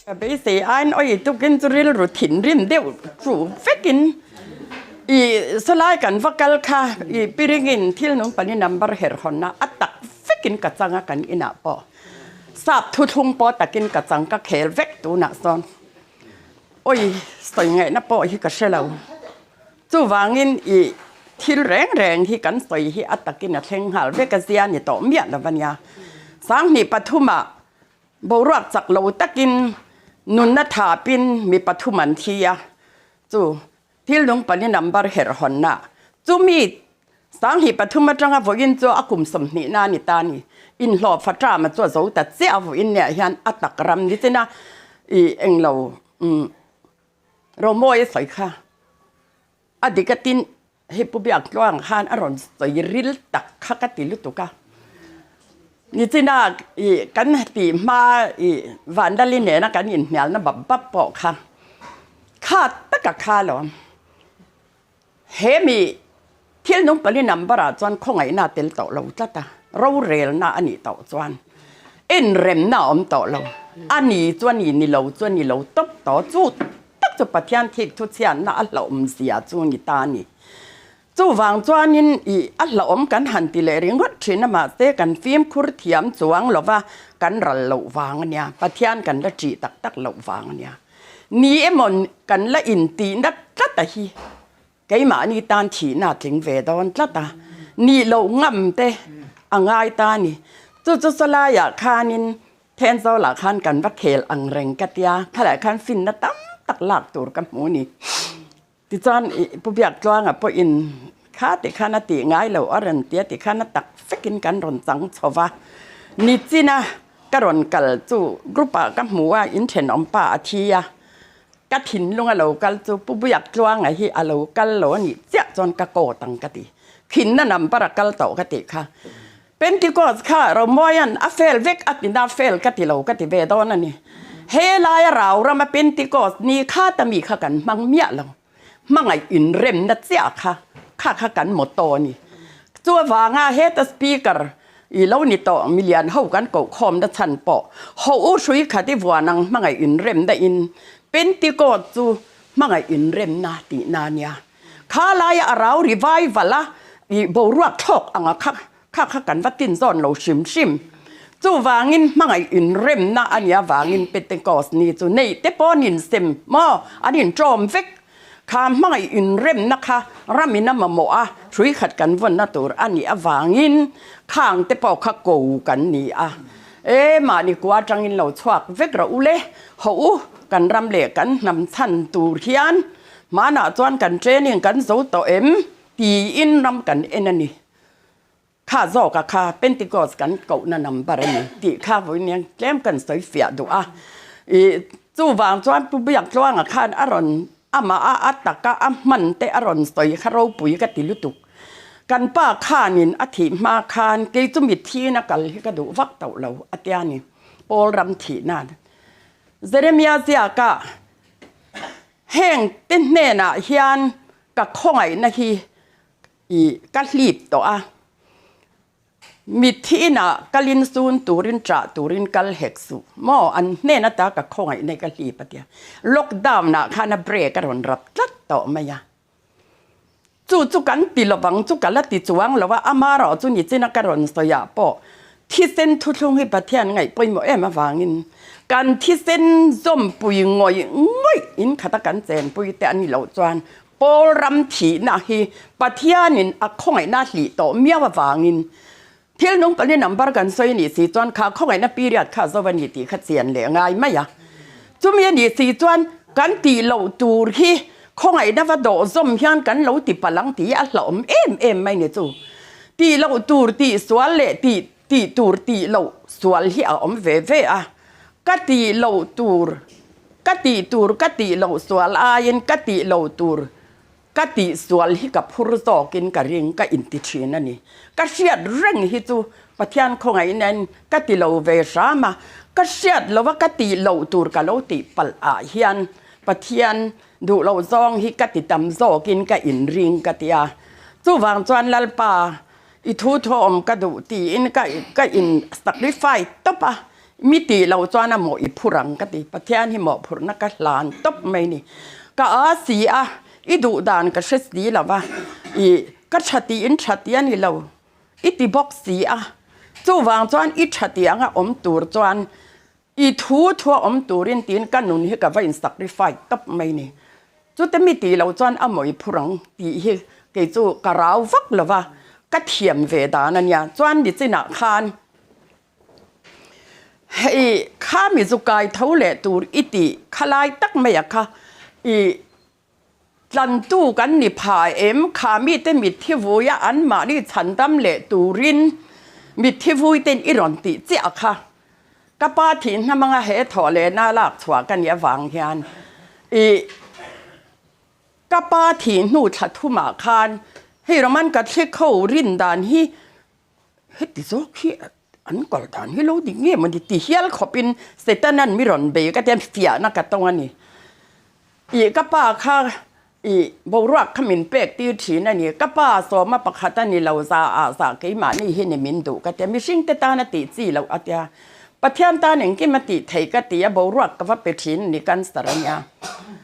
Ka beisei aiin awi tukin chu rilru thinrim deuh chu vekin i sawlai kan va kal kha i piringin thil nung pali number herh hawnna a tak vekin ka chang a kan inah pawh sap thuthlung pawh takin ka chang ka khel vek tunah sawn awi sawi ngaihna pawh hi ka hre lo. Chuvangin i thil reng reng hi kan sawi hi a takin a thleng nghal vek a zia ni tawh miah lo ania. 2003ah Boruak chak lo takin nunna thapin mi pathum an thi a, chu thil nung pali number herh hawnna chu mi 2003 atanga vawiin chu a kum 20 na a ni ta a ni. Inhlawh faṭama chu a zo ta chiah a vawiin nia hian a tak ram ni china ih englo umm Romawi a sawi kha a dik a tin Hei Pu Biaktluang khan a rawn sawi ril tak kha ka ti lutuk a. Nichina ih kan tih hma ih Vandali nena kan inhnialna bap bap pawh kha kha taka kha alawm. He mi thil nung pali number ah chuan khawngaihna a tel tawh lo tlat a, rorelna a nih tawh chuan inremna a awm tawh lo. A ni chu a ni, ni lo chu a ni lo tawp tawh chu. Tak chu Pathian thik thu chhiatna a hlauhawm zia chu ni ta a ni. Chuvang chuanin ih a hlauhawm kan han ti leh ringawt thin a mahse kan fimkhur thiam chuang lova kan ral loh vang a nia, Pathian kan la ṭih tak tak loh vang a nia. Ni emaw kan la intihna tlat a hi keimahni tan thihna a tling ve dawn tlat a, nih loh ngam te a ngai ta a ni. Chu chu sawlaiah khanin Thenzawl ah khan kan va khel ang reng ka tia, khalai khan finna tam tak lak tur ka hmu ni. Tichuan Pu Biaktluanga pawhin kha ti khan a tih ngai lo a rawn tia ti khan a tak vekin kan rawn chang chho va. Nichina ka rawn kal chu group ah ka hmu a, in thenawm pa a thi a, ka thinlung a lo kal chu Pu Biaktluanga hi a lo kal lo a nih chiah chuan ka kawt ang ka ti. Khinna number a kal tawh ka tih kha. Pentecost kha Romawian a fail vek a ti na fail ka ti lo ka ti ve dawn a ni. He laia rau rama Pentecost ni kha ta mi kha kan hmang miah lo. Hmangaih inremna chiah kha kha kha kan motto a ni. Chu avanga heta speaker i lo ni tawh milian ho kan koh khawmna chhan pawh ho u hrui khat i vuan ang hmangaih inremna in Pentecost chu hmangaih inremna tihna a nia. Kha laia a rau revival a i boruak thlawk anga kha kha kha kan va tin zawn lo hrim hrim. Chuvangin hmangaih inremna a nih avangin Pentecost ni chu neih te pawh an insem maw an inṭawm vek. Kha hmangaih inremna kha ramin a mamawh a, hrui khat kan vawnna tur a nih avangin khang te pawh kha ko kan ni a. E mahni kua atangin lo chhuak vek rawh u le, hawh u kan ram leh kan hnam chhan tur hian Hmanah chuan kan training kan zo tawh em? tiin ram kan en a ni. Kha zawka kha Pentecost kan kohna number a ni tih kha vawiin tlem kan sawi fiah duh a. Ih chuvang chuan Pu Biaktluanga khan a rawn amah a a taka a hman te a rawn sawi kha ropui ka ti lutuk. Kan pa khanin a thih hma khan kei chu mithiin a kal hi ka duh vak tawh lo a tia ni. Paul ram thihna Jeremia ziaka Heng te hnenah hian ka khawngaihna hi i ka hlip tawh a, mitthi inah kalin sun turin ṭah turin kal hek suh maw, an hnen ata ka khawngaihna hi ka hlip a tia. Lockdown ah khan a break a rawn rap tlat tawh mai a. Chu chu kan ti lovang chu ka la ti chuang lo a, amarawh chu nichina ka rawn sawi ah pawh thisen thuthlung hi Pathian ngaih pawimawh em avangin kan thisen zawmpui ngawih ngawih in khata kan chenpui te a ni loh chuan Paul ram thihna hi Pathianin a khawngaihna a hlih tawh miau avangin thil nung pali number kan sawi nih si chuan kha khawngaihna period kha zo a ni tih kha chian leh ngai mai a. Chumi a nih si chuan kan tih loh tur hi khawngaihna va dawh zawm hian kan lo ti palh ang tih hi a hlauhawm em em mai ni chu. Tih loh tur tih sual leh tih tih tur tih loh sual hi a awm ve ve a. Ka tih loh tur ka tih tur ka tih loh sual aiin ka tih loh tur Ka tihsual hi ka phur zawkin ka ring ka inti thin a ni. Ka hriat reng hi chu Pathian khawngaihnain ka ti lo ve hram a, ka hriat lova ka tih loh tur ka lo tih palh ah hian Pathian duh loh zawng hi ka ti tam zawkin ka inring ka ti a. Chuvang chuan Lalpa i thu thawm ka duh tiin ka ka in sacrifice tawp a. Mi tih loh chuan a mawh i phur ang ka ti. Pathian hi mawhphurhna ka hlan tawp mai ni. Ka a si a, i duh dan ka hre si lo va, i ka tha tiin tha ti a ni lo, i ti bawk si a. Chuvang chuan i tha ti anga awm tur chuan i thu thua awm turin tiin ka nun hi ka va in sacrifice tawp mai ni. Chute mi tih loh chuan a mawih phur ang tih hi kei chu ka rau vak lo va, ka thiam ve dan a nia. Chuan nichinah khan Hei kha mi zu kai tho leh tur i tih kha lai tak mai a kha i tlantu kan ni pha em? Kha mite mitthi vui a anmahni chhandam leh turin mitthi vui ten i rawn tih chiah a kha. Ka pa thih hnam anga he thawh lehna lak chhuah ka nih avang hian i ka pa thih hnu thla thumah khan hei Roman Catholic ho rin dan hi Heti zawk hi an kal dan hi lo dik nge mawni ti hial khawpin Setanan mi rawn bei ka tian fiahna ka tawng a ni. Ih ka pa kha ih boruak kha min pek tir thin a ni. Ka pa sawma pakhat a ni lo za ah za keimahni hi ni min duh ka tia mihring te tan a tih chi loh a tia. Pathian tan engkim a tih theih ka ti a boruak ka va pe thin a ni cancer a nia.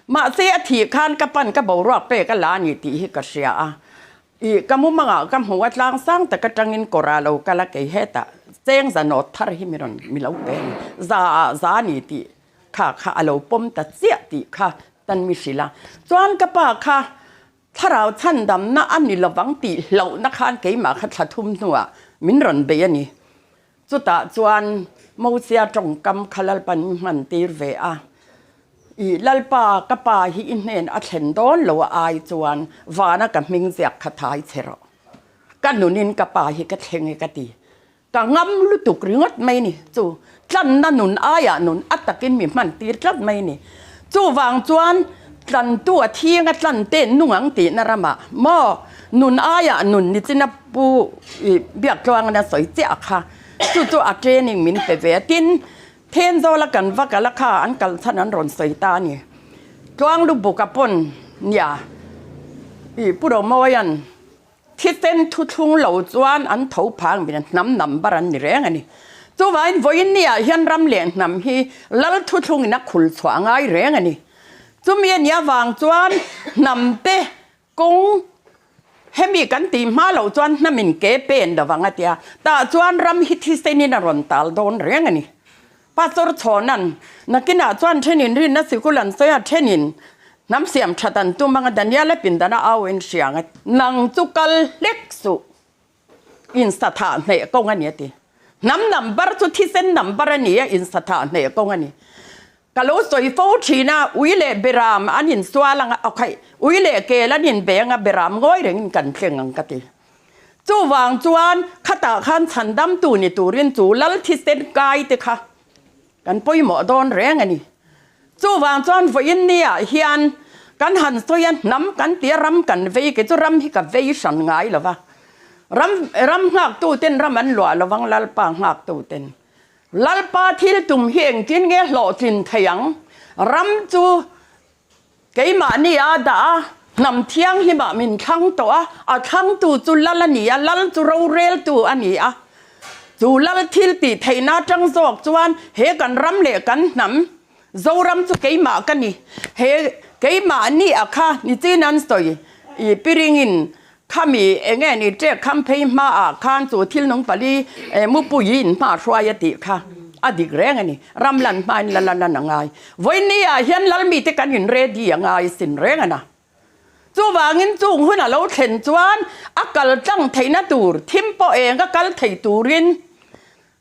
Mahse a thih khan ka pan ka boruak pek a la a ni tih hi ka hria a. I ka mumangah ka hmu a tlang sang tak atangin kawrah lo kal a kei hetah cheng za nawt thar hi mi rawn mi lo pe a ni. Za ah za a ni tih kha kha a lo pawm ta chiah tih kha tan mi hrilh a. Chuan ka pa kha thlarau chhandamna a ni lovang tih hlauhna khan keimah kha thla thum hnuah min rawn bei a ni. Chutah chuan Mosia tawngkam kha Lalpan i hman tir ve a, I Lalpa, ka pa hi i hnen a thlen dawn lo a ai chuan vana ka hming ziak kha thai che rawh. Ka nunin ka pa hi ka thleng e ka ti. Ka ngam lutuk ringawt mai ni. Chu tlanna nun aiah nun a takin mi hman tir tlat mai ni. Chuvang chuan tlantu a thing a tlan ten nung ang tihna ramah maw nun aiah nun nichin a pu i biaktluangin a sawi chiah kha chu chu a training min pe ve a. Tin, Thenzawl a kan va kal a kha an kal chhan an rawn sawi ta a ni. Tluang lubuka pawn nia i Pu Romawia'n Thisen thuthlung lo chuan an tho phang min hnam number an ni reng a ni. Chuvain vawiin ni ah hian ram leh hnam hi lal thuthlung in a khul chhuah ngai reng a ni. Chumi a nih avang chuan hnam te kawng hemi kan tih hma loh chuan hnam in ke pen lovang a tia. Tah chuan ram hi thisen in a rawn tal dawn reng a ni. Pastor Chhawnan, Nakinah chuan thenin rinna sikul an sawi a, thenin hnam siam that an tum anga Daniela pindana au in hria ang a, nang chu kal hlek suh, insathah hneh kawng a ni a ti. Hnam number chu thisen number a ni a, insathah hneh kawng a ni. Ka lo sawi fo thin a, ui leh beram an insual anga, okhaih, ui leh kel an inbe anga beram ngawi rengin kan tleng ang ka ti. Chuvang chuan khatah khan chhandamtu ni turin chu lal thisen kai te kha kan pawimawh dawn reng a ni. Chuvang chuan vawiin niah hian kan han sawi a, hnam kan tia ram kan vei, kei chu ram hi ka vei hran ngai lo va, ram ram nghaktu ten ram an luah lo vang Lalpa nghaktu ten. Lalpa thil tum hi engtin nge hlawhtlin thei ang? Ram chu Keimahni a dah a, hnam thianghlimah min thlang tawh a, a thlangtu chu lal a ni a, lal chu roreltu a ni a. Chu lal thil tih theihna atang zawk chuan he kan ram leh kan hnam, Zoram chu keimah ka ni. He keimahni a kha nichin an sawi i piringin khami enge ni ṭek kham phei hmaah khan chu thil nung pali mupui in hma hruai a tih kha a dik reng a ni. Ram lan hmain la lan a ngai. Vawinia hian lalmite kan in ready a ngai sin reng a na. Chuvangin chung hun a lo thlen chuan a kal tlang theihna tur thim pawh eng a kal thei turin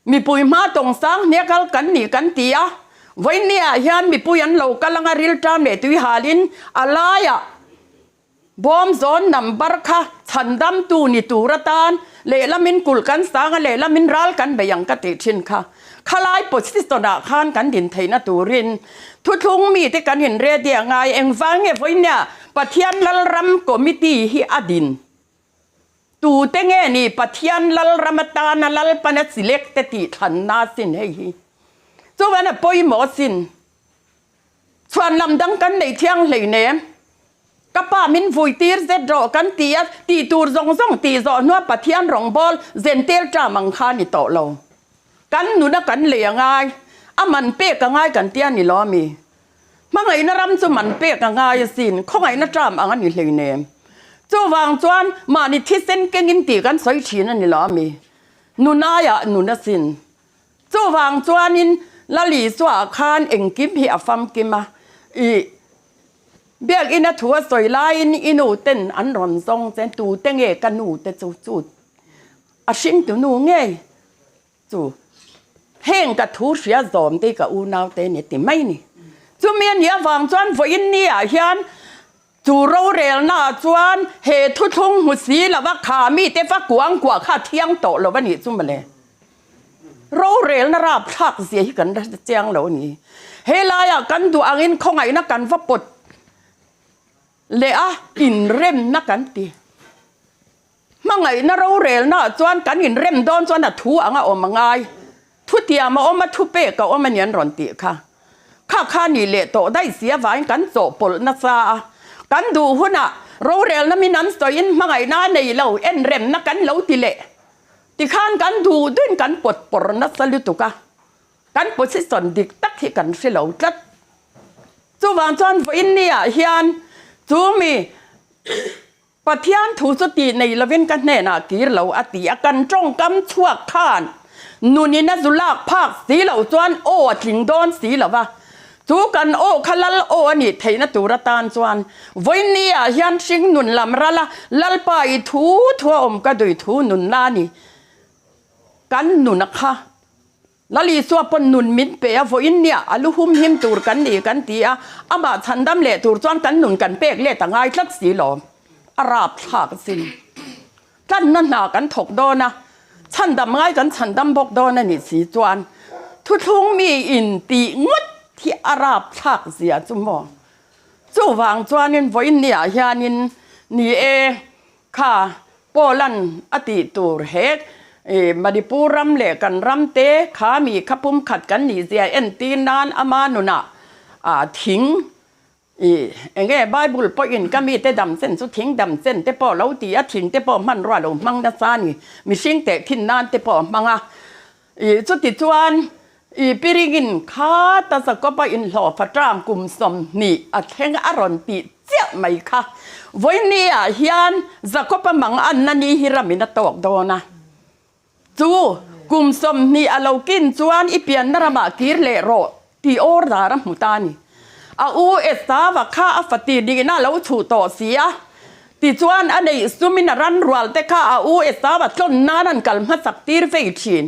mipui hma tawng sang hnia kal kan ni kan ti a. Vawinia hian mipui an lo kal anga rilṭam leh tuihalin a laiah Bawm zawn number kha chhandamtu ni tur atan lehlamin kulh kan sang a, lehlamin ral kan bei ang ka tih thin kha. Khalai position ah khan kan din theihna turin thuthlung mite kan in ready a ngai. Engvang nge vawinia Pathian Lalram Committee hi a din? Tute nge ni Pathian Lalram atana Lalpana select te tih thlanna sin hei hi. Chuan a pawimawh sin. Chhuan lam dang kan nei thiang hleinem. Ka pa min vui tir zet rawh kan ti a, tih tur zawng zawng tih zawh hnua Pathian rawngbâwl zen tel ṭam ang kha ni tawh lo. Kan nuna kan lei a ngai. A man pek a ngai kan tia ni lo ami? Hmangaihna ram chu man pek a ngai asin, khawngaihna ṭam ang a ni hleinem. Chuvang chuan mahni thisen kengin tih kan sawi ṭhin a ni lo ami? Nun aiah nun asin. Chuvang chuanin Lali chuah khan engkim hi a famkim a, i Biakinn a thu a sawi laiin i nu ten an rawn zawng che, tute nge ka nu te chu chu a hringtu nu ngei chu heng ka thu hria zawm te hi ka unau te ni ti mai ni. Chumi a nih avang chuan vawiin ni ah hian chu rorelna ah chuan he thuthlung hmu si lova kha mite va kuang kuah kha a thiang tawh lo a nih chu mawle. Rorelna rapthlak zia hi kan la chiang lo a ni. Helaiah kan duh angin khawngaihna kan va pawt leh a, inremna kan ti. Hmangaihna rorelnaah chuan kan inrem dawn chuan a thu anga awm a ngai. Thutiam a awm a, thupek a awm a ni an rawn tih kha. Kha kha nih leh tawh daih si avangin kan chawhpawlh nasa a. Kan duh hunah rorelna min an sawiin hmangaihna a nei lo, enremna kan lo ti leh. Tikhan kan duh duhin kan pawt pawr nasa lutuk a, kan position dik tak hi kan hre lo tlat. Chuvang chuan vawiin niah hian chu mi Pathian thu chu tih nei lovin ka hnenah kir lo a ti a, kan tawngkam chhuak khan nunin a zu lak phak si loh chuan aw a tling dawn si lo va, chu kan aw kha lal aw a nih theihna tur atan chuan vawiin ah hian hring nun lam rala Lalpa i thu thu a awm ka dui thu nunna a ni kan nuna kha. Lal Isua pawn nun min pe a, vawiin nia a lu hum him tur kan ni kan ti a, amah chhandam leh tur chuan kan nun kan pek let a ngai tlat si lo. A rapthlak asin. Tlanna hna kan thawk dawn a, chhandam ngai kan chhandam bawk dawn a nih si chuan thuthlung mi in tih ngawt hi a rapthlak zia chu maw? Chuvang chuanin vawiin niah hianin ni e, Kha Poland a tih tur he Manipur ram leh kan ram te kha mi kha pumkhat kan nih zia entir nan ama nunah thing enge Bible pawhin ka mite dam chen chu thing dam chen te pawh lo ti a, thing te pawh hmanrua lo hmang nasa a ni, mihring teh thin nan te pawh a hmang a. I chuti chuan i piringin kha ta Jakoba inhlawhfa tang kum 20 a thleng a rawn tih chiah mai kha. Vawiini ah hian Jakoba mang anna ni hi ramin a tawk dawn a. Chu kum 20 a lo kin chuan i pianna ramah kir leh rawh tih order a hmu ta a ni. A u Esava kha a fati nihna a lo chhuh tawh si a, tichuan a neih sumin a ran rual te kha a u Esava tlawn nan an kal hmasak tir vei thin.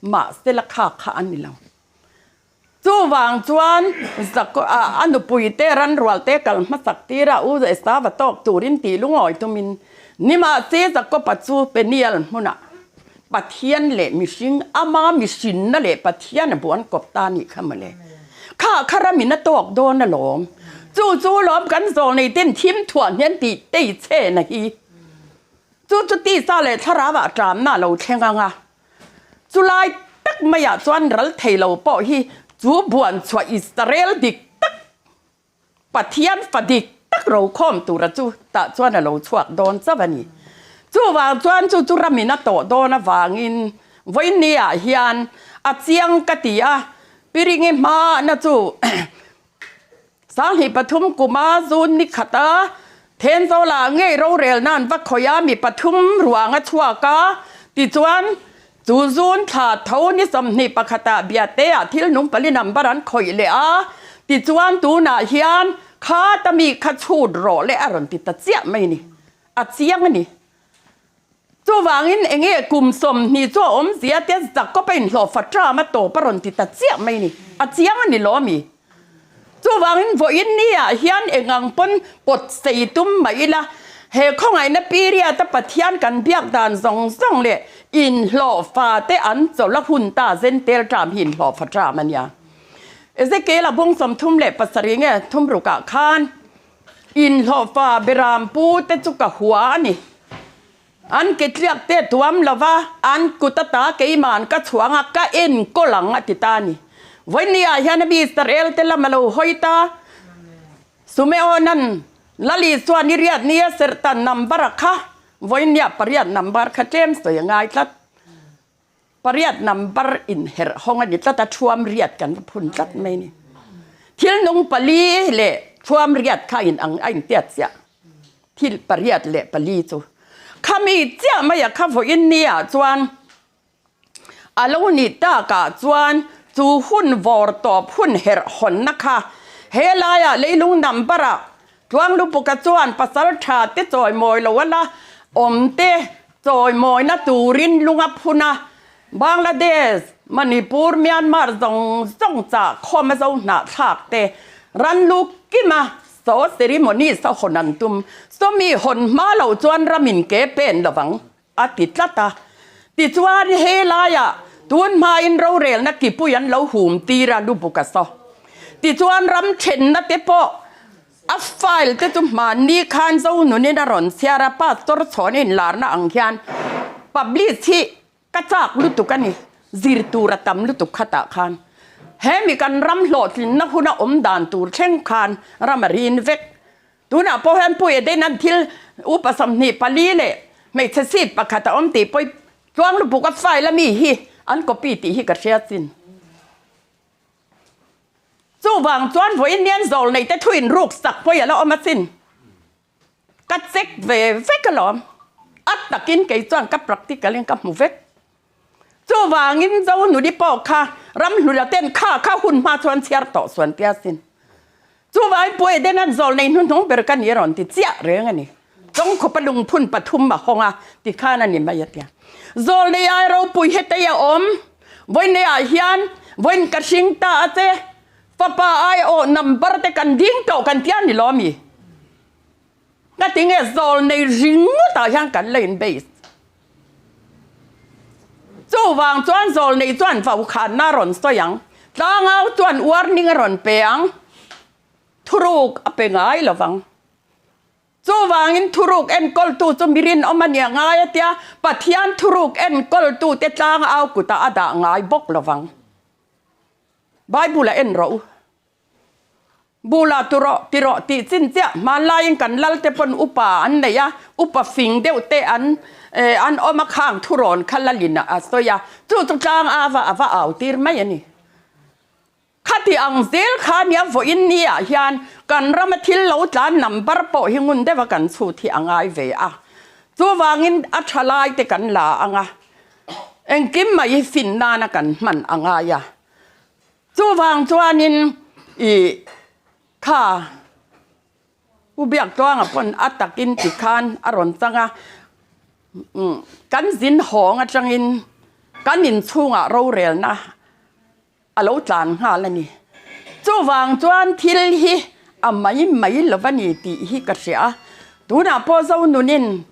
Mahse la kha kha a ni lo. Chuvang chuan a nupui te ran rual te kal hmasak tir a u Esava tawk turin tih lungawi tumin nimahse Jakoba chu Peniel hmunah Pathian leh mihring, ama mihrinna leh Pathian a buan kawp ta nih kha mawle. Kha kha ramin a tawk dawn alawm. Chu chu lawm kan zawl nei ten thim thuah hian tih tei che na hi. Chu chu tisa leh thlarau ah ṭamna a lo thleng ang a. Chulai tak maiah chuan ral thei lo pawh hi chu buan chhuah Israel dik tak Pathian fa dik tak rokhawm tura chu tah chuan a lo chhuak dawn chauh a ni. Chuvang chuan chu chu ramin a tawh dawn avangin vawiin ah hian a chiang ka ti a, Piringi hmana chu 23 kuma zun ni khata Thenzawlah ngei rorel nan va khawih a mi pathum ruang a chhuak a, tichuan Chu zun thla tho ni 21 ah biate ah thil nung pali number an khawih leh a, tichuan tunah hian kha ta mi kha chhut rawh leh a rawn ti ta chiah mai ni, a chiang a ni. Chuvangin enge kum 20 chu a awmzia te Jakob a inhlawhfa ṭam a tawp a rawn ti ta chiah mai ni, a chiang a ni lo a mi. Chuvangin vawiin ni-ah hian eng ang pawn pawt sei tum mah ila, he khawngaihna period a Pathian kan biak dan zawng zawng leh inhlawhfa te an chawlh a hun ta zen tel ṭam hi inhlawhfa ṭam a nia. Ezekiel-a bung 37 nge thum rukah khan inhlawhfa beram pu te chu ka hua a ni. An ke tliak te tuam lo va, an kut ata keima'n ka chhuang a, ka enkawl ang a ti ta a ni. Vawinia hian a mi Israel te lam a lo hawi ta. Sumeona'n Lali chuan i riat nia serhtan number a kha, vawinia pariat number kha tlem sawi a ngai tlat. Pariat number in herh hawng a ni tlat a, thuam riat kan va phun tlat mai a ni. Thil nung pali leh thuam riat kha in ang a intiat chiah. Thil pariat leh pali chu khami chiah mai a kha vawiin nia chuan a lo nih takah chuan chu hun vawr tawp hun herh hawnna kha he laiah leilung number ah Tluanglupuka chuan pasal tha te chawimawi lo a la awm te chawimawina turin lung a phun a, Bangladesh, Manipur, Myanmar zawng zawng chah khawm a zo hnahthlak te ran lu kim a saw ceremony saw hawn an tum. Sawmi hawn hma loh chuan ramin ke pen lovang a ti tlat a. Tichuan he laiah tun hmain rorelna kipui an lo hum tir a Lubuka saw. Tichuan ram thenna te pawh a file te chu hmanni khan Zonunin a rawn chhiar a, Pastor chhawn inlarna ang hian publish hi ka chak lutuk a ni, zir tur a tam lutuk khatah khan. Hemi kan ram hlawhtlinna huna awm dan tur thleng khan ram a rin vek. Tunah pawh hian Pu Edena'n thil upa 24 leh hmeichhe seat pakhat a awm tih pawh tluang lutuk a file a mi hi an copy tih hi ka hria chin. Chuvang chuan vawiin nian zawl nei te thu in ruk sak pawh i ala awm asin. Ka check ve vek alawm. A takin kei chuan ka practical in ka hmu vek. Chuvangin Zo nuni pawh kha ramhlula ten kha kha hun hma chuan chhiar tawh suan tia sin. Chuvangin Pu Edena'n zawl nei hnuhnung ber ka ni a rawn ti chiah reng a ni. Chawngkhawpa lungphun pathum a hawng a ti khan a ni mai a tia. Zawl nei ai ropui hetei a awm. Vawiin ah hian vawiin ka hring ta a che. Fapa ai awh number te kan ding tawh kan tia ni lo mi? Ka ti nge zawl nei ringawt ah hian kan la in base. Chuvang chuan zawl nei chuan vaukhanna a rawn sawi ang. Tlangau chuan warning a rawn pe ang. Thuruk a pe ngai lo vang. Chuvangin thuruk enkawltu chu mi rinawm a nia ngai a tia, Pathian thuruk enkawltute tlangau kutah a dah ngai bawk lo vang. Bible a en rawh u. Bula tu rawh, ti rawh tih chin chiah hmanlaiin kan lalte pawn upa an nei a, upa fing deuh te an an awm a khang thurawn kha lalin a sawi a, chu chu tlang ava a va au tir mai a ni. Khati ang zel kha nia vawiin ni ah hian kan rama thil lo tlan number pawh hi ngun deuh a kan chhut hi a ngai ve a, chuvangin a tha lai te kan la ang a, engkim mai hi fin nana kan hman a ngai a. Chuvang chuanin i kha Pu Biaktluanga pawn a takin tikhan a rawn chang a, kan zin hawng atangin kan inchhungah rorelna a lo tlan nghal a ni. Chuvang chuan thil hi a mai mai lo va ni tih hi ka hria a, tunah pawh Zonunin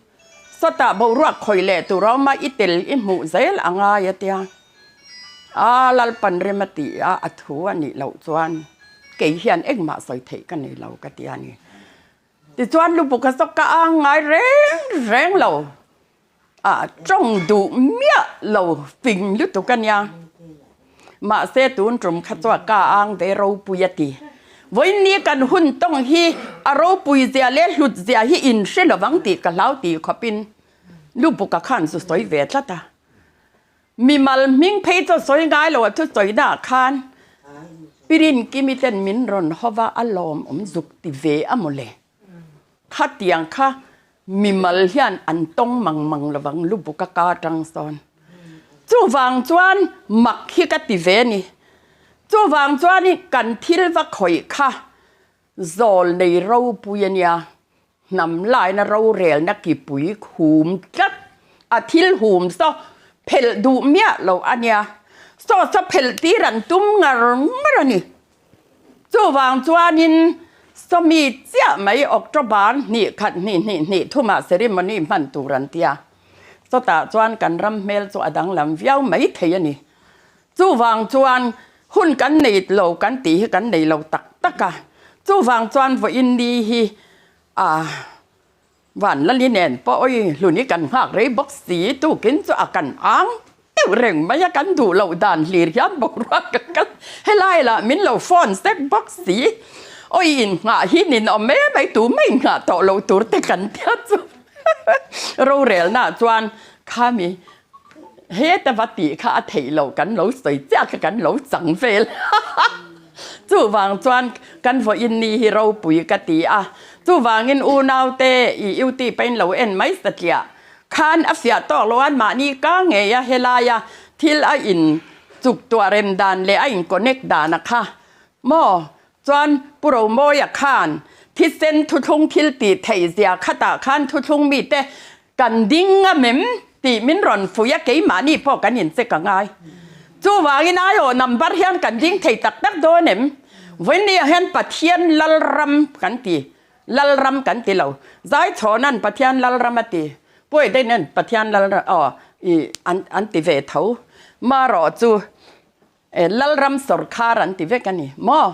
sawtah boruak khawih leh tur a awm a, i tel i hmuh zel a ngai a tia. A Lalpan rem a ti a, a thu a nih loh chuan kei hian engmah sawi theih ka nei lo ka ti a ni. Tichuan Lubuka zawk ka ang ngai reng reng lo, a tawng duh miah lo fing lutuk a nia. Mahse tun tum kha chuan ka ang ve ropui a ti. Vawiin kan hun tawng hi a ropui zia leh hlut zia hi in hre lovang tih ka hlau tih khawpin Lubuka khan zu sawi ve tlat a. Mimal hming phei chu sawi ngai lo a thu sawina ah khan Pirin Kimi ten min rawn haw va a lawmawm zuk ti ve a mawle. Khatiang kha mimal hian an tawng mang mang lovang lubuka ka atang sawn. Chuvang chuan mak hi ka ti ve a ni. Chuvang chuan i kan thil va khawih kha zawl nei ropui a nia. Hnam laina rorelna kipui khum tlat a thil hum saw phelh duh miah lo a nia. Saw saw phelh tir an tum ngar ngar a ni. Chuvang chuanin sawmi chiah mai October hnih khat hnih hnih hnih thumah ceremony hman tur an tia. Chawtah chuan kan ram hmel chu a danglam viau mai thei a ni. Chuvang chuan hun kan nei lo kan tih hi kan nei lo tak tak a, chuvang chuan vawiin ni hi a van lali nen pawh awi hlun hi kan nghak rei bawk si, tukin chu a kan ang deuh reng mai a, kan duh loh dan hlir hian boruak ka kal helai lah min lo phone sek bawk si, awi inngah hi ninawm em mai tu mai inngah tawh lo tur te kan tia chu rorelna chuan khami. Heta va tih kha a theih loh kan lo sawi chiah kha kan lo chang vel. Chuvang chuan kan vawiin ni hi ropui ka ti a. Chuvangin unaute i YouTube a in lo en mai satliah khan a fiah tawk lo a, mahni ka ngei a helaia thil a in chuk tuah rem dan leh a in connect dan a kha maw? Chuan Pu Romawia khan thisen thuthlung thil tih theih zia khatah khan thuthlung mite kan ding a mem tih min rawn fuih a, keimahni pawh kan incheck a ngai. Chuvangin aiawh number hian kan ding thei tak tak dawn em? Vawinia hian Pathian Lalram kan ti, Lalram kan ti lo. Zaichhawna'n Pathian Lalram a ti, Puaidaina'n Pathian Lalram aw i an ti ve tho. Marawh chu E Lalram sawrkhar an ti vek a ni maw?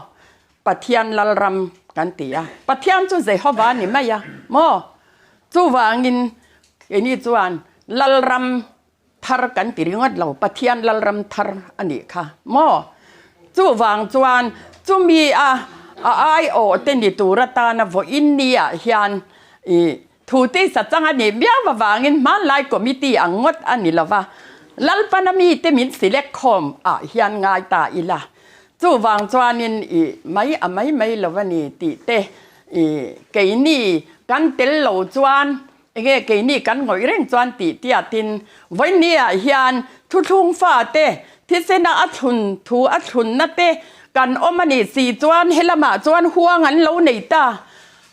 Pathian Lalram kan ti a, Pathian chu Jehovah a ni mai a maw? Chuvangin keini chuan Lalram thar kan ti ringawt lo, Pathian Lalram thar a nih kha maw? Chuvang chuan chumi a a aiawh te ni tur atana vawiin niah hian i Thu tisa chang a nih viau avangin hmanlai committee ang ngawt a ni lova, Lalpana mite min select khawm ah hian ngai ta ila. Chuvang chuanin i mai a mai mai lo a ni tih te i keini kan tel lo chuan enge keini kan ngawih reng chuan tih tiatin vawinia hian thuthlung fate thisena a thlun thu a thlunna te kan awm a nih si chuan helamah chuan huang an lo nei ta.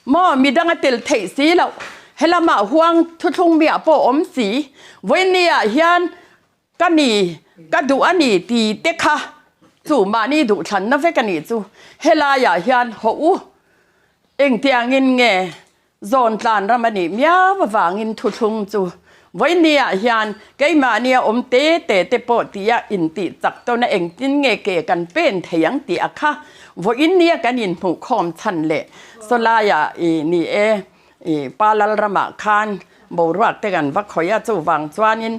Maw midang a tel theih si loh, helamah huang thuthlung miah pawh awm si, vawinia hian ka ni, ka duh a ni ti te kha chu mahni duhthlanna vek a nih chu, helaiah hian hawh u, engtiangin nge zawn tlan ram a nih miau avangin thuthlung chu vawinia hian keimahnia awm te te te pawh tia intih chak tawn a engtin nge ke kan pen thei ang tih a kha vawinia kan inhmuhkhawm chhan leh Sawlaiah i ni e, i pa Lalramah khan boruak te kan va khawih a, chuvang chuanin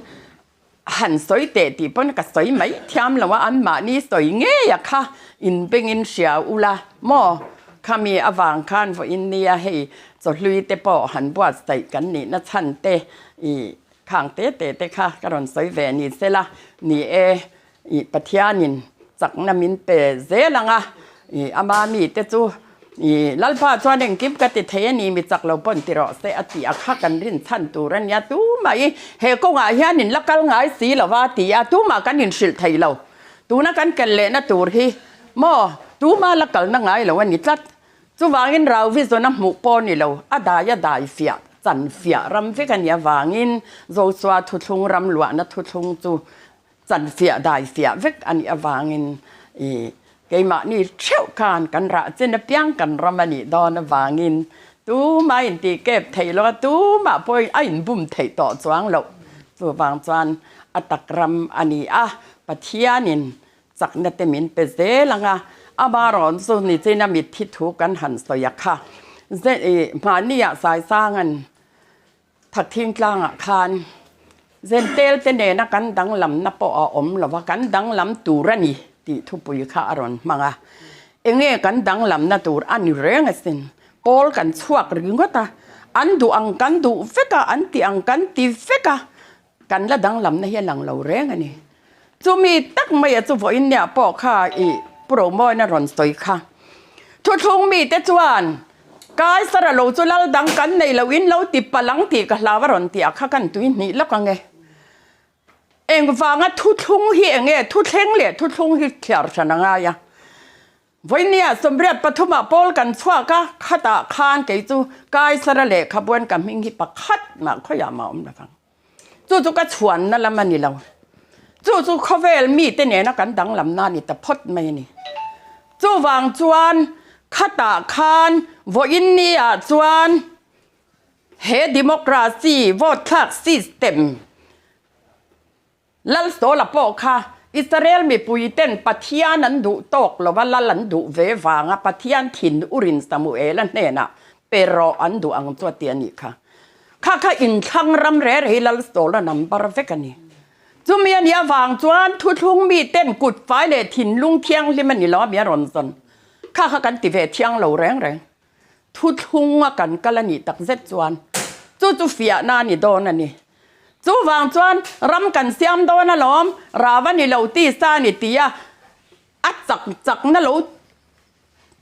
han sawi teh tih pawn ka sawi mai thiam lo a, anmahni sawi ngei a kha inbengin hria ula maw? Khami avang khan vawiin nia hei chawhlui te pawh han buatsaih kan nihna chhan te i khang te te te kha ka rawn sawi ve ni sela ni e. I Pathianin chakna min pe zel ang a, i ama mite chu i Lalpa chuan engkim ka ti thei a ni, mi chak lo pawn ti rawh se a ti a, kha kan rin chhan tur a nia, tumah i he kawngah hian in la kal ngai si lo va ti a, tumah kan inhrilh thei lo, tuna kan kel lehna tur hi maw tuma la kalna ngai lo a ni tlat, chuvangin Rauvi zawn a hmuh pawh ni lo, a dai a dai fiah chan fiah ram vek a nih avangin Joshua thuthlung ram luahna thuthlung chu Chanfiah daifiah vek a nih avangin i keimahni theuh khan kan rah chen apiang kan ram a nih dawn avangin tumah intih kep theih lo a, tumah pawh a inbum theih tawh chuang loh. Chuvang chuan a tak ram a ni a, Pathianin chakna te min pe zel ang a, amarawh chu nichina mitthi thu kan han sawi a kha. Mahniah Saisanga'n Thathing tlangah khan Zentel te nena kan danglamna pawh a awm lo va, kan danglam tur a ni tih thupui kha a rawn hmang a. Enge kan danglamna tur a ni reng asin. Pawl kan chhuak ringawt a, an duh ang kan duh vek a, an tih ang kan ti vek a, kan la danglamna hi a lang lo reng a ni. Chumi tak maia chu vawiin nia pawh kha i Pu Romawina rawn sawi kha. Thuthlung mite chuan Kaisara lo chu lal dang kan nei lo in lo ti palh ang tih ka hlau a rawn tih ah kha kan tui hnih lawk ang e. Engvanga thuthlung hi enge thuthleng leh thuthlung hi thliar hran a ngai a. Vawinia sawmriat pathumah Paul kan chhuak a, khatah khan kei chu Kaisara lehkhabuan ka hming hi pakhat mah khawiah mah awm lovang. Chu chu ka chhuanna lam a ni lo. Chu chu khawvel mite nena kan danglamna a ni ta phawt mai a ni. Chuvang chuan khatah khan vawiin niah chuan he democracy vote thlak system Lalsawla pawh kha Israel mipuiten Pathian an duh tawk lova lal an duh ve vanga Pathian thin urin Samuela hnenah pe rawh an duh ang chu a ti a nih kha. Kha kha inthlang ram re re hi Lalsawla number vek a ni. Chumi a nih avang chuan thuthlung miten kut fai leh thinlung thianghlim a ni lo a mi a rawn zawn. Kha kha kan ti ve thiang lo reng reng. Thuthlunga kan kal a nih takzet chuan chu chu fiahna a ni dawn a ni. Chuvang chuan ram kan siam dawn alawm, Rava ni lo tisa a ni ti a, a chak chakna lo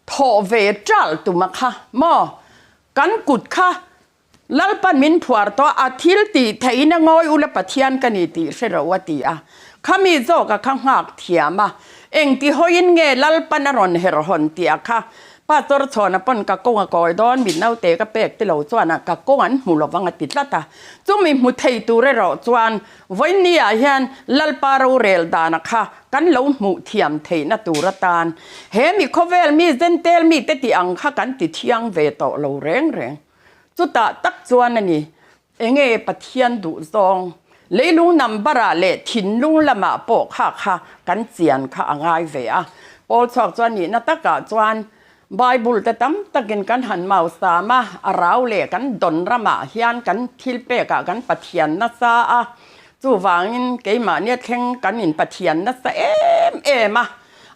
thawh ve ṭal tum a kha maw? Kan kut kha Lalpan min phuar tawh a, thil tih theihin a ngawi ula Pathian ka ni tih hre ro a ti a. Khami zawk a kha nghak thiam a, engti hawiin nge Lalpan a rawn her hawn tih a kha Pastor chhawn a pawn ka kawng a kawi dawn mit naute ka pek ti lo chuan a ka kawng an hmu lovang a ti tlat a. Chumi hmu thei tur erawh chuan vawiinni ah hian Lalpa rorel dan a kha kan lo hmuh thiam theihna tur atan he mi khawvel mi zentel mite tih ang kha kan ti thiang ve tawh lo reng reng. Chutah tak chuan a ni, enge Pathian duh zawng, leilung number ah leh thinlung lamah pawh kha kha kan chian kha a ngai ve a. Paul chhuak chuan nihna takah chuan Bible te tam takin kan han mau sam a, a rau leh kan dawn ramah hian kan thil pekah kan Pathian nasa a, chuvangin keimahnia thleng kan in Pathian nasa em em a.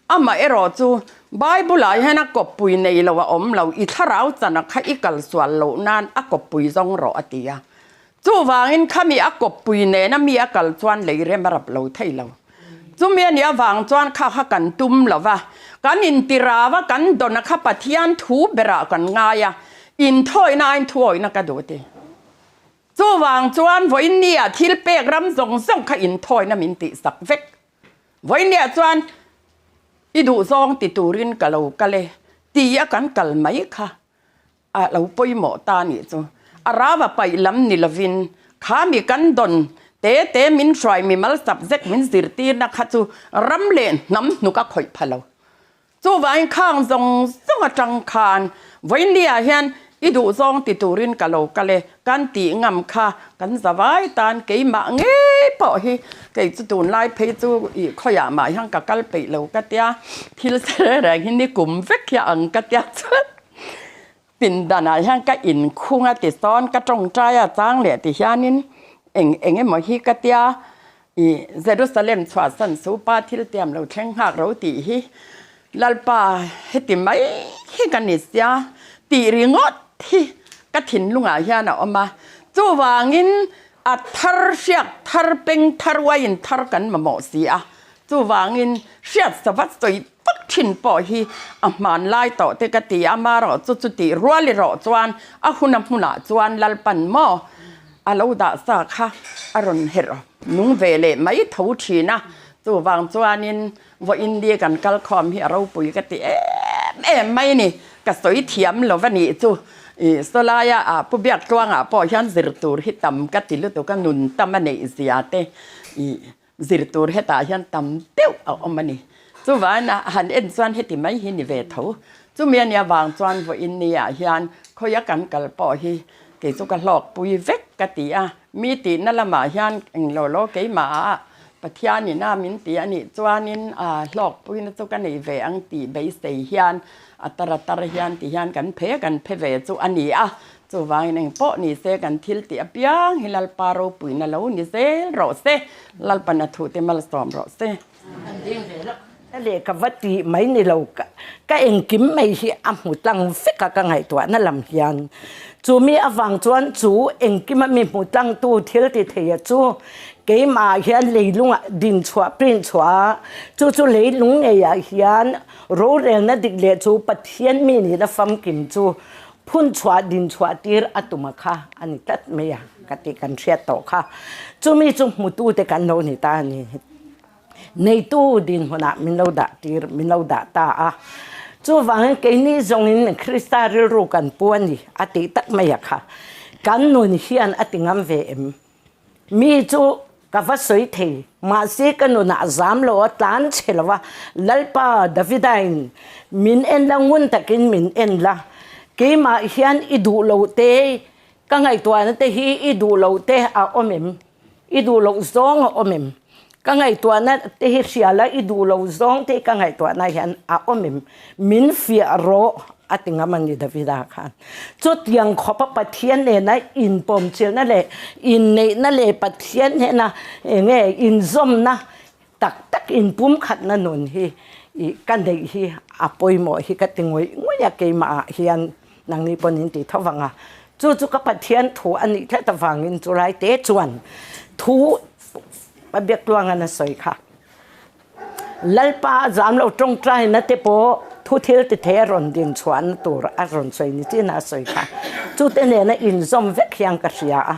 Amah erawh chu Bible-ah hian a kawppui nei lo a awm lo, i thlarau chana kha i kal sual loh nan a kawppui zawng rawh a ti a. Chuvangin khami a kawppui nena mi a kal chuan lei rem a rap lo thei lo. Chumi a nih avang chuan kha kha kan tum lo va, kan intirau a, kan dawn a kha Pathian thu berah kan ngai a, inthawina aiin thuawihna ka duh a ti. Chuvang chuan vawiin nia thil pek ram zawng zawng kha inthawina min tihsak vek. Vawinia chuan i duhzawng ti turin ka lo kal e ti a kan kal mai kha a lo pawimawh ta nih chu. A rava paih lam ni lovin kha mi kan dawn te te min hruai mimal subject min zirtirna kha chu ram leh hnam hnuk a khawih pha lo. Chuvangin khang zawng zawng atang khan vawiinliah hian i duhzawng ti turin ka lo kal e, kan tih ngam kha kan zavai tan keimah ngei pawh hi kei chu tunlai phei chu ih khawiah mah hian ka kal peih lo ka tia, thil sere reng hi ni kum vek hi a ang ka tia chuan pindanah hian ka inkhung a ti sawn ka tawngtai a chang leh ti hianin eng eng emaw hi ka tia I Jerusalem chhuahsan su pa thil tiam lo thleng nghak ro tih hi Lalpa heti mai hi ka ni sia tih ringawt hi ka thinlungah hian a awm a. Chuvangin a thar hriak thar peng thar uaiin thar kan mamawh si a. Chuvangin hriat savat sawi vak thin pawh hi a hmanlai tawh te ka ti a, marawh chu chutih rual erawh chuan a hun a hmunah chuan Lalpan maw A lo dah sa kha a rawn herh nung ve leh mai tho thin a, chuvang chuanin vawiin ni kan kal khawm hi a ropui ka ti em em mai ni, ka sawi thiam lo va nih chu. I sawlaia ah Pu Biaktluangah pawh hian zir tur hi tam ka ti lutuk a, nun tam a neih zia te i zir tur hetah hian tam deuh a awm a ni. Chuvangin a han en chuan heti mai hi ni ve tho. Chumi a nia vang chuan vawiin niah hian khawia kan kal pawh hi kei chu ka hlawkpui vek ka ti a. Mi tihna lamah hian eng lo lo keimahah Pathianin a min ti a nih chuanin a hlawkpuina chu ka nei ve ang tih beisei hian a tar a tar hian ti hian kan phe kan phe ve chu a ni a. Chuvangin eng pawh ni se kan thil tih apiang hi Lalpa ropuina lo ni zel rawh se, Lalpan a thute malsawm rawh se. Ka lehkha va tih mai ni lo, ka engkim mai hi a hmu tlang vek a ka ngaihtuahna lam hian. Chu mi avang chuan chu engkima mi hmu tlangtu thil ti theia chu keimah hian leilungah din chhuah print chhuah a, chu chu leilung ngeiah hian rorelna dik leh chu Pathian mi nihna famkim chu Phun chhuah din chhuah tir a tum a kha a ni tlat mai a ka tih kan hriat tawh kha. Chumi chu hmutu te kan lo ni ta a ni. Neitu dinhmunah min lo dah tir, min lo dah ta a. Chuvangin keini zawngin Krista rilru kan pu a ni a tih tak mai a kha. Kan nun hian a ti ngam ve em? Mi chu ka va sawi thei, mahse ka nunah zam lo a, tlan chhe lo a, Lalpa Davidain min en la, ngun takin min en la, keimah hian i duh loh te, ka ngaihtuahna te hi i duh loh te a awm em? I duh loh zawng a awm em? Ka ngaihtuahna te hi hria la, i duh loh zawng te hi ka ngaihtuahna hian a awm em? Min fiah rawh a ti ngam a ni Davida khan. Chutiang khawpa Pathian nena inpawmchilhna leh inneihna leh Pathian hnena eng nge inzawmna tak tak inpumkhatna nun hi ih ka neih hi a pawimawh hi ka ti ngawih ngawih a keimahah hian nangni pawn in ti tho vang a. Chu chu ka Pathian thu a nih tlat avangin chulai te chuan. Thu a biak tluangan a sawi kha. Lalpa a zam lo tawngtaina te pawh thu thil ti thei a rawn din chhuahna tur a rawn sawi ni chin a sawi kha. Chute nena inzawm vek hian ka hria a.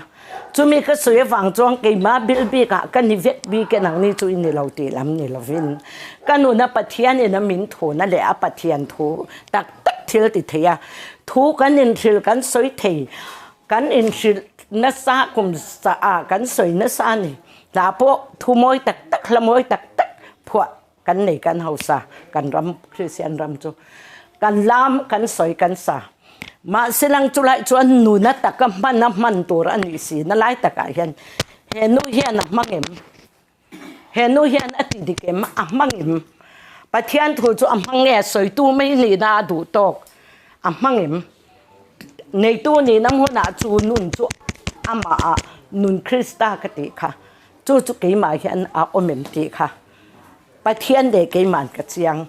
Chumi ka sawi avang chuan keimah bil bikah ka ni vek bik e nangni chu i ni lo tih lam ni lovin ka nuna Pathianin a min thuna leh a Pathian thu tak tak thil ti thei a. Thu kan inhrilh kan sawi thei kan inhrilh nasa kum ah kan sawi nasa a ni. Hla pawh thu mawi tak tak hla mawi tak tak phuah kan nei kan hausa kan ram Kristian ram chu kan lam kan sawi kan sa. Mahse lang chulai chuan nuna taka hman a hman tur a nih si na lai takah hian he nu hian a hmang em? He nu hian a ti dik em? A hmang em? Pathian thu chu a hmang nge sawitu mai nihna a duh tawk a hmang em? Neitu nihna hmunah chu nun chu amah ah nun Krista ka tih kha chu chu keimah hian a awm em tih kha Pathian leh keimah ka chiang.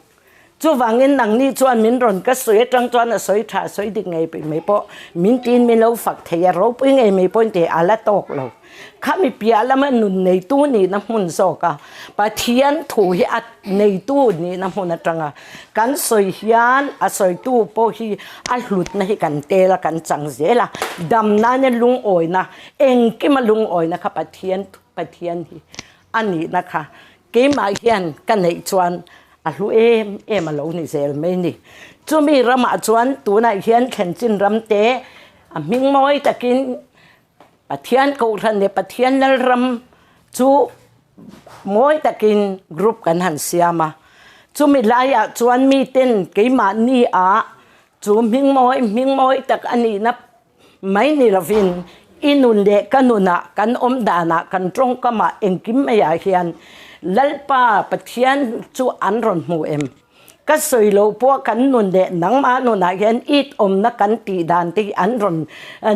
Chuvangin nangni chuan min rawn ka sawi atang chuan a sawi tha a sawi dik ngei mai pawh min tiin min lo fak thei a, ropui ngei mai pawhin tih a la tawk lo. Khami piah lama nun neitu nihna hmun zawk a, Pathian thu hi a neitu nihna hmun atanga kan sawi hian a sawitu pawh hi a hlutna hi kan tel a, kan chang zel a, damnana lungawina, engkima lungawina kha Pathian Pathian hi a nihna kha keimah hian ka neih chuan a hlu em em a lo ni zel mai ni. Chumi ramah chuan tunah hian thlenchin ram te a hming mawi takin Pathian Kohhran leh Pathian Lalram chu mawi takin group kan han siam a. Chumi laiah chuan miten keimahni ah chu hming mawi hming mawi tak a nihna Mai ni lovin i nun leh ka nunah, kan awm danah, kan tawngkamah engkim maiah hian Lalpa Pathian chu an rawn hmu em? Ka sawi loh pawh kan nun leh nangmah nunah hian it awmna kan tih dan te hi an rawn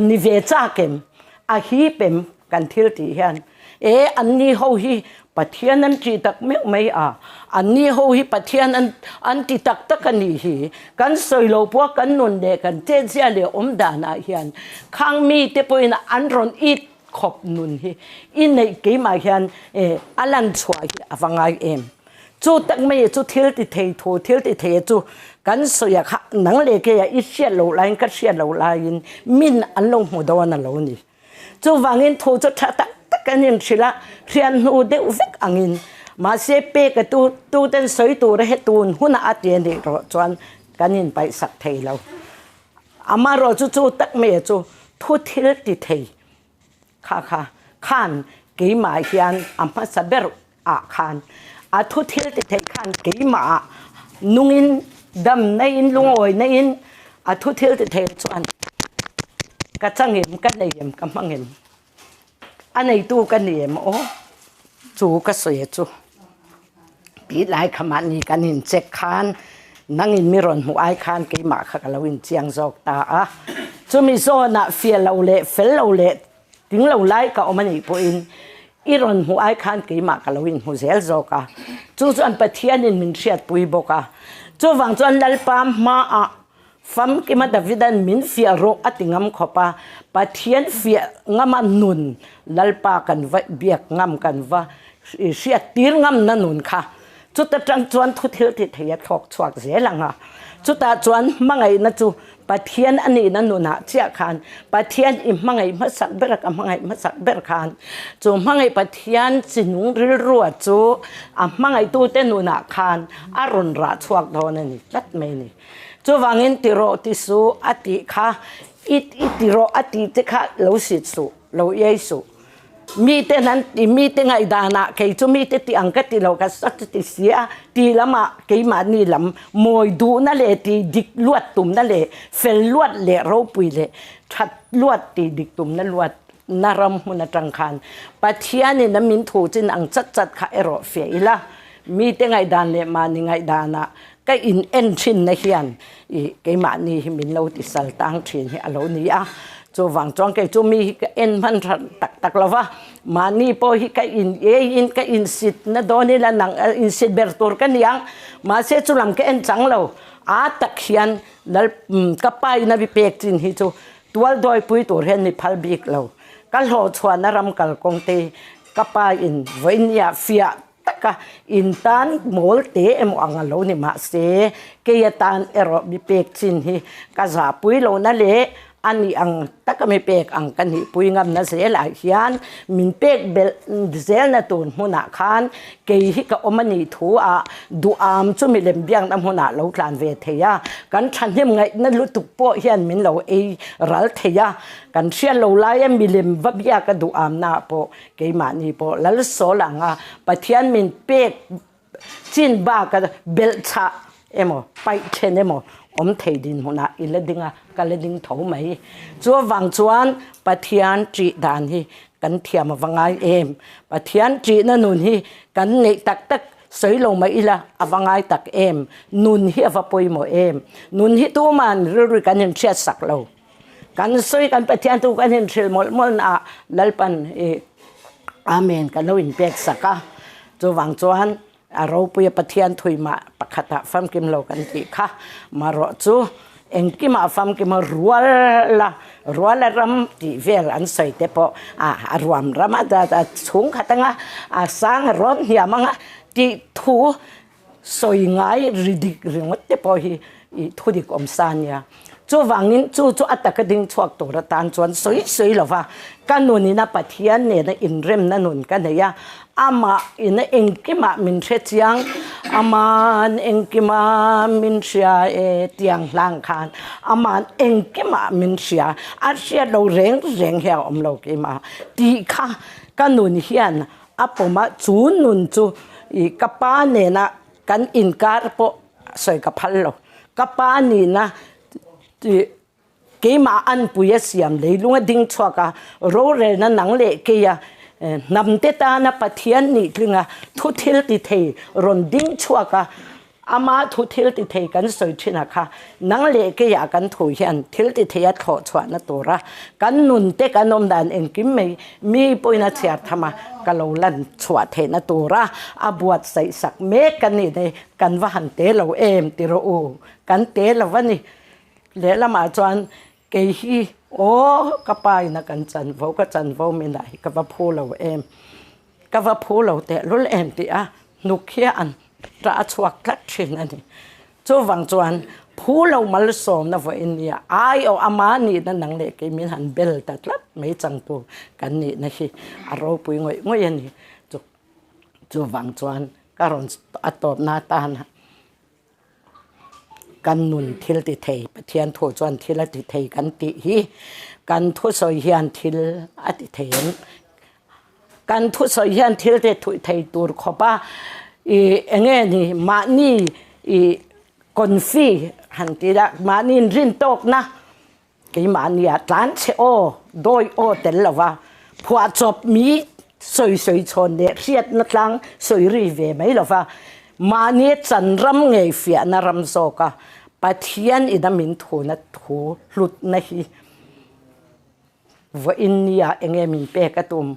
ni ve chak em? A hip em? Kan thil tih hian e anni ho hi Pathian an ti tak meuh mai a, anni ho hi Pathian an an ti tak tak a nih hi. Kan sawi lo pawh kan nun leh kan chetzia leh awm danah hian khang mite pawhin an rawn it khawp nun hi i neih keimah hian e a lan chhuah hi a va ngai em. Chu tak mai chu thil ti thei thu thil ti thei chu kan sawi a kha nang leh keia i hriat loh laiin ka hriat loh laiin min an lo hmu dawn a lo ni. Chuvangin thu chu tha tak tak an inhrilh a, hriat hnu deuh vek angin. Mahse pek a tu tuten sawi tur a he tun hunah a ti a nih rawh chuan kan inpaihsak thei lo. Amaherawh chu chu tak mai chu thu thil ti thei kha kha khan keimah hian a hmasa ber ah khan a thu thil ti thei khan keimah ah nungin dam na in lungawi na in a thu thil ti thei chuan ka chang em ka nei em ka hmang em a neitu ka ni em aw chu ka sawi chu tih lai kha mahni kan in check khan nangin mi rawn hmuh ai khan keimah kha ka lo in chiang zawk ta a chumi zawnah fiah lo leh fel lo leh Ting lo lai ka awm a nih pawhin i rawn hmuh ai khan keimah ka lo inhmu zel zawk a, chu chuan Pathianin min hriatpui bawk a. Chuvang chuan Lalpa hmaah famkima Davidan min fiah rawh a ti ngam khawp a, Pathian fiah ngama nun Lalpa kan va biak ngam kan va hriattir ngamna nun kha Chuta tang chuan thu thil ti thei a thlawk chhuak zel ang a. Chutah chuan hmangaihna chu Pathian a nihna nunah chiah khan Pathian i hmangaih hmasak ber a ka hmangaih hmasak ber khan chu hmangaih Pathian chinung rilrua chu a hmangaihtute nunah khan a rawn rah chhuak dawn a ni tlat mai a ni. Chuvangin ti rawh ti suh a tih kha i ti rawh a tih te kha lo sit suh, lo iai suh. Mite nan ti mite ngaihdanah kei chu mite ti ang ka ti lo ka sa chu ti si a ti lamah keimahni lam mawi duhna leh ti dik luat tumna leh fel luat leh ropui leh that luat ti dik tumna luat na ram hmun atang khan Pathianin a min thu chin ang chat chat kha erawh fiah ila mite ngaihdan leh mahni ngaihdanah ka in en thin na hian i keimahni hi min lo ti sal tang thin hi a lo ni a chuvang chuan kei chu mi hi ka en hman tha tak tak lo va mahni pawh hi ka in ei in ka in sit na dawn ila nang in sit ber tur ka ni ang mahse chu lam ka en chang lo a tak hian lal ka pa in a bi pek chin hi chu tual dawi pui tur hian mi phal bik lo ka hlawh chhuahna ram kalkawng te. Ka pa in vawinia fiah taka in tan mawl te emaw ang a lo ni mahse kei atan erawh mi pek chin hi ka zahpui lohna leh a nih ang taka mi pek ang ka nihpui ngamna zelah hian min pek belh zelna tur hmunah khan kei hi ka awm a nih thu ah duham chu milem biakna hmunah lo tlan ve thei a, kan thahnem ngaihna lutuk pawh hian min lo ei ral thei a, kan hriat lo laia milem va biaka duhamna ah pawh keimahni pawh lalsawl anga Pathian min pek chin baka belhchhah emaw paih then emaw awm thei dinhmunah i la ding a, ka la ding tho mai. Chu avang chuan Pathian ṭih dan hi kan thiam a va ngai em. Pathian ṭihna nun hi kan neih tak tak sawi lo mai ila a va ngai tak em. Nun hi a va pawimawh em. Nun hi tuman rilru kan inhriat sak lo. Kan sawi kan Pathian tu kan inhrilh mawlh mawlh naah Lalpan i Amen kan lo inpek sak a. Chuvang chuan a ropuia Pathian thuimah pakhatah famkim lo kan tih kha marawh chu engkimah famkima rual la rual a ram tih vel an sawi te pawh a ruam ram a chhungkhat anga a sang a rawn hniam anga tih thu Sawi ngai ri dik ringawt te pawh hi i thu dik awm sa a nia. Chuvangin chu chu a taka ding chhuak tur atan chuan sawi sawi lo va, ka nunina Pathian nena inremna nun ka nei a, amah ina engkimah min hre chiang, Aman engkimah min hria e tiang hlang khan Aman engkimah min hria, a hriat lo reng reng hi a awm lo keimah tih kha ka nun hian A pawm a, chu nun chu i ka pa nena kan inkar pawh sawi ka phal lo. Ka pa nihna i keimah anpui a siam leilung a ding chhuak a, rorelna nang leh keia hnamte tana Pathian nih tlinga thu thil ti thei rawn ding chhuak a, Ama thu thil ti thei kan sawi thin a kha, nang leh keiah kan thu hian thil ti thei a thlawh chhuahna tura kan nun te kan awm dan engkim mai mi pawhin a chhiar tham a, ka lo lan chhuah theihna tura a buatsaih sak mek ka nih nei kan va han te lo em ti rawh u, kan te lo a ni. Lehlamah chuan kei hi aw ka pa ina kan chanvo ka chanvo minah hi ka va phu lo em. Ka va phu lo tehlul em tih a hnuk hi an tah a chhuak tlat thin a ni. Chuvang chuan phu lo malsawmna vawiin nia aiawh ama nihna nang leh kei min han bel ta tlat mai changtu kan nihna hi a ropui ngawih ngawih a ni. Chuvang chuan ka rawn a tawpna atana Kan nun thil ti thei, Pathian thu chuan thil a ti thei kan tih hi kan thusawi hian thil a ti thei em? Kan thusawi hian thil ti thei tur khawpa i eng nge ni mahni i confi han ti ila mahni inrintawkna Keimahnia tlan che aw, dawi aw tel lova phuahchawp mi sawi sawi chhawn leh hriatna tlang sawi ri ve mai lova mahni chan ram ngei fiahna ram zawka Pathian ina min thuna thu hlutna hi vawiin nia enge min pek a tum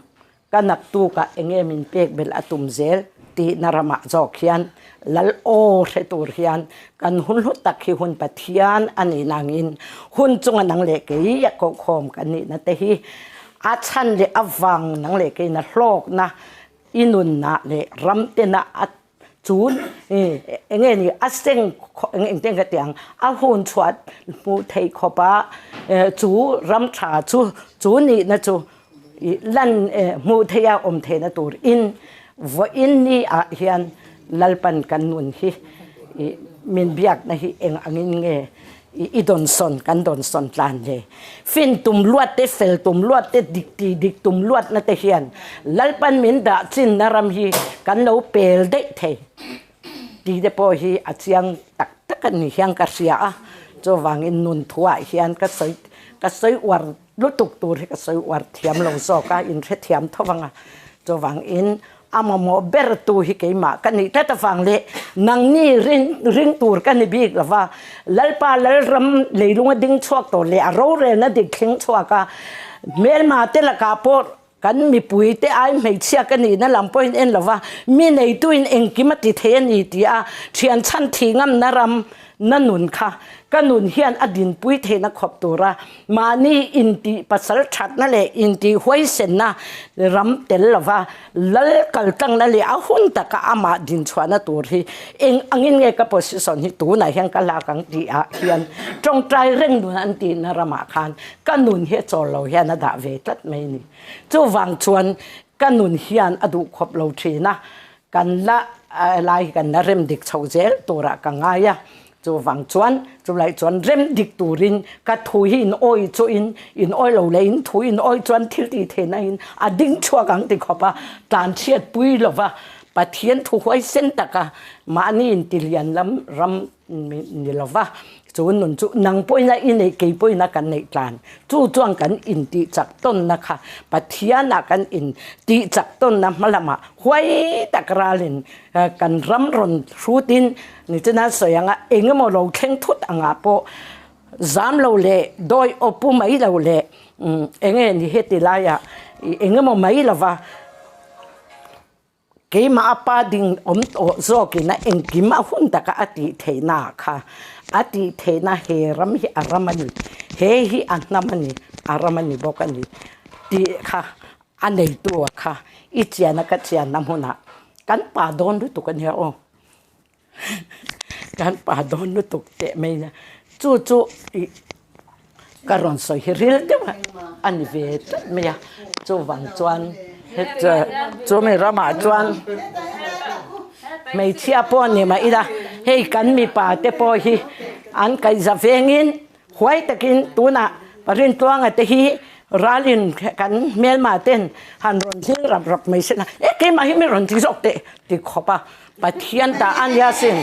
Ka naktukah enge min pek belh a tum zel tihna ramah zawk hian Lal aw hre tur hian kan hun hlu tak hi hun Pathian a nih nangin hun chunga nang leh kei a kohkhawm kan nihna te hi a chhan leh avang nang leh keina hlawkna i nunna leh ramtena a Chun enge ni a seng engte ka ti ang a hun chhuah hmuh theih khawp a chu ram tha chu chu nihna chu lan hmuh theih a awm theihna tur in vawiin ni ah hian Lalpan kan nun hi min biakna hi eng angin nge I dawnsawn kan dawnsawn tlan hle. Fin tum luat te, fel tum luat te, dik ti dik tum luatna te hian Lalpan min dah chinna ram hi kan lo pel daih thei tih te pawh hi a chiang tak tak a ni hian ka hria a. Chuvangin nun thuah hian ka sawi ka sawi uar lutuk tur hi ka sawi uar thiam lo zawk a, inhrethiam tho vang a. Chuvangin A mamawh ber tu hi keimah ka nih tlat avang leh nangni ring ring tur ka ni bik lova, Lalpa Lalram leilung a ding chhuak tawh leh a rorelna dik thleng chhuak a, hmelma te lakah pawh kan mipui te ai hmeichhia ka nihna lam pawhin en lova, mi neituin engkim a ti thei a ni ti a thian chhan thih ngamna ram. Na nun kha ka nun hian a dinpui theihna khawp tura mahni intih pasal thatna leh intih huaisenna ram tel lova lal kaltlangna leh a hun taka amah dinchhuahna tur hi eng angin nge ka position hi tunah hian ka lak ang tih ah hian tawngtai reng nun an tihna ramah khan ka nun hi a chawl lo hian a dah ve tlat mai a ni. Chuvang chuan ka nun hian a duh khawp lo thin a, Kan la lai hi kan la rem dik chho zel turah ka ngai a, chuvang chuan chulai chuan rem dik turin ka thu hi in awi chuhin in awi lo leh in thu in awi chuan thil tih theihna in a ding chhuak ang ti khawp a, tlan chhiat pui lova Pathian thu huaisen taka mahni intilian lam ram ni lova chu nun chu nang pawhin a i neih kei pawhin a kan neih tlan chu chuan kan intih chak tawnna kha Pathianah kan intih chak tawnna hma lamah huai tak ralin kan ram rawn hrutin nichina sawi anga eng emaw lo thleng thut angah pawh zam lo leh dawi aw pu mai lo leh eng nge ni heti laiah eng emaw mai lova. Keimah a pa ding awm tawh zawkin a engkim a hun taka a tih theihna kha a tih theihna he ram hi a ram a ni, he hi a hnam a ni, a ram a ni bawk a ni tih kha a neitu a kha i chian a ka chianna hmunah kan pa dawn lutuk a nia aw. Kan pa dawn lutuk teh mai nia. Chu chu ih ka rawn sawi hi ril deuh a ni ve tlat mai a. Chuvang chuan chumi ramah chuan hmeichhia pawh ni mah ila hei kan mipa te pawh hi an kaihza vengin Huai takin tunah Rintuanga te hi ralin kan hmelma ten han rawn hling rap rap mai sela, e keimah hi mi rawn ti zawk teh ti khawp a, Pathian ta a nia sin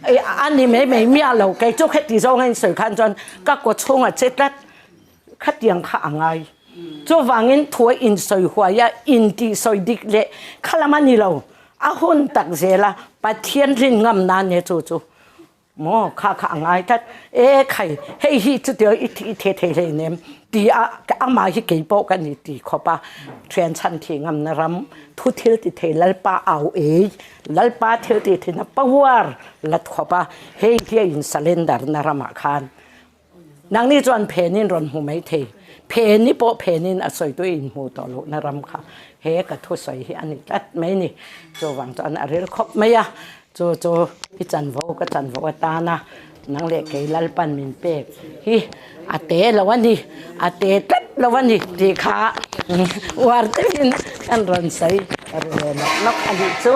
e a ni mai mai miah lo, kei chu kheti zawng a insawi khan chuan ka kaw chhunga che tlat khatiang kha a ngai. Chuvangin thu a insawi huai a, intihsawi dik leh khalam a ni lo, a hun tak zel a, Pathian rin ngam nan e chu chu. Maw kha kha a ngai tlat e khai hei hi chutia i i the thei hlei nem ti a amah hi kei pawh ka ni ti khawp a thian chhan thi ngam na ram thu thil ti thei lalpa au ei lalpa thil ti thei na power la khawp a hei hi a in surrender na ramah khan Nangni chuan phenin rawn hmu mai thei. Pheni pawh phenin a sawitu in hmu tawh lohna ram kha he ka thusawi hi a ni tlat mai ni. Chuvang chuan a ril khawp mai a, chu chu i chanvo ka chanvo atana nang leh kei Lalpan min pek hi a te lo a ni, a te tlat lo a ni tih kha uar deuhin kan rawn sawi ru ve nawk nawk a nih chu.